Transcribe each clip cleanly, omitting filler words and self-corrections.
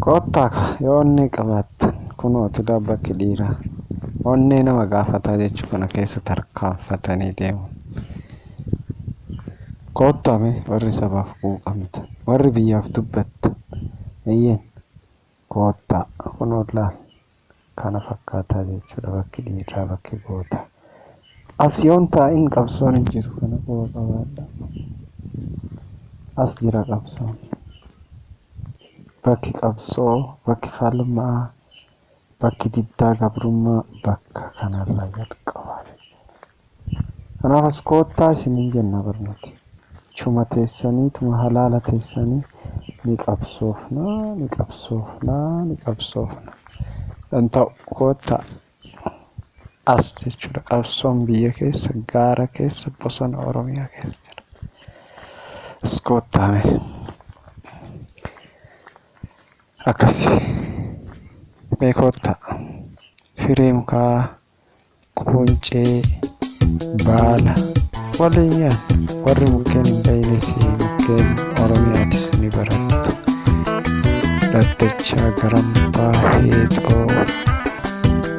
Koottaa ka yoo onnee qabaattan kunooti bakki dhiiraa onnee nama gaafataa jechuu kana keessa tarkaanfatanii deemu. Koottaa mee warri sabaaf quuqamtan warri biyyaaf dubbattan eeyyeen koottaa kunoo laal kana fakkaataa jechuudha bakki dhiiraa bakki gootaa. As yoon taa'in qabsoon hin jiru kana quba qabaadha. As jira qabsoon. Bakki qabsoo, bakki falmaa, bakki diddaa gabrummaa bakka kanarraa jalqabaa jechuudha. Kanaaf as koottaa isiniin jenna barnooti. Chuma teessanii tuma halaala teessanii ni qabsoofnaa, ni qabsoofnaa, ni qabsoofna. Kan ta'u koottaa as jechuudha. Qabsoon biyya keessa, gaara keessa, bosona Oromiyaa keessa jira. As koottaa mee. Akkasi. Mee koottaa. Firee mukaa, quncee, baala waliin nyaanna. Warri mukkeen hin beeknes mukkeen Oromiyaatis ni barattu. Dhaddachaa, garambaa, heexoo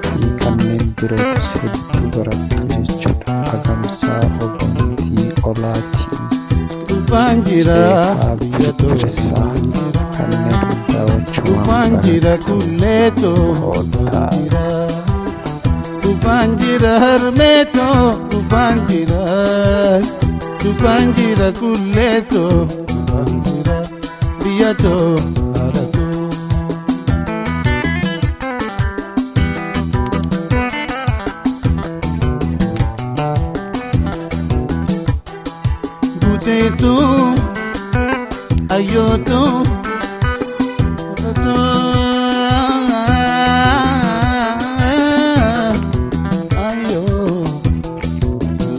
fi kanneen birootis hedduu barattu jechuudha. Agamsaa, hobomtii, olaatii, Dhufaan jira ceekaa, biyya too birbirsaa kanneen hundaa wachumaan Dhufaan jira barattu. kulleetoo Koottaa. Dhufaan jira harmeetoo Dhufaan jira Dhufaan jira kulleetoo Dhufaan jira biyya too haadha too. Guuteetu ayyootu ayyoo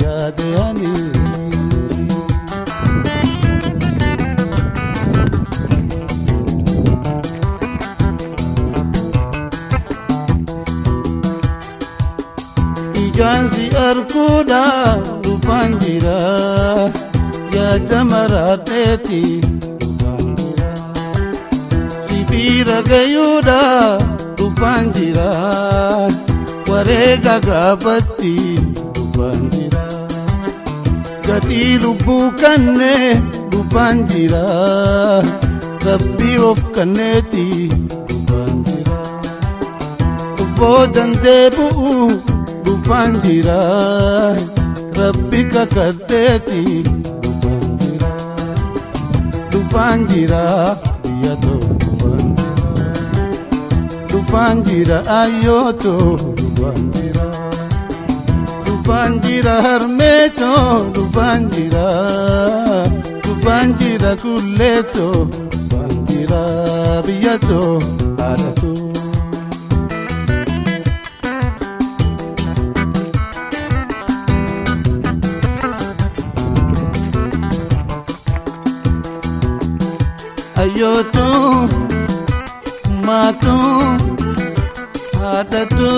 yaade ani. Ijaan si arguudhaaf dhufaan jira yaada maraadheeti dhufaan jira sibiira gayuudhaaf dhufaan jira wareega gaafatti dhufaan jira gatii lubbuu kannee dhufaan jira rabbii of kanneeti dhufaan jira. Boodan deebi'u dhufaan jira rabbi kakadheeti dhufaan jira dhufaan jira biyya too dhufaan jira dhufaan jira ayyoo too dhufaan jira dhufaan jira harmee too dhufaan jira dhufaan jira kullee too dhufaan jira biyya too haadha too. Ayyootu maatu haadhatu.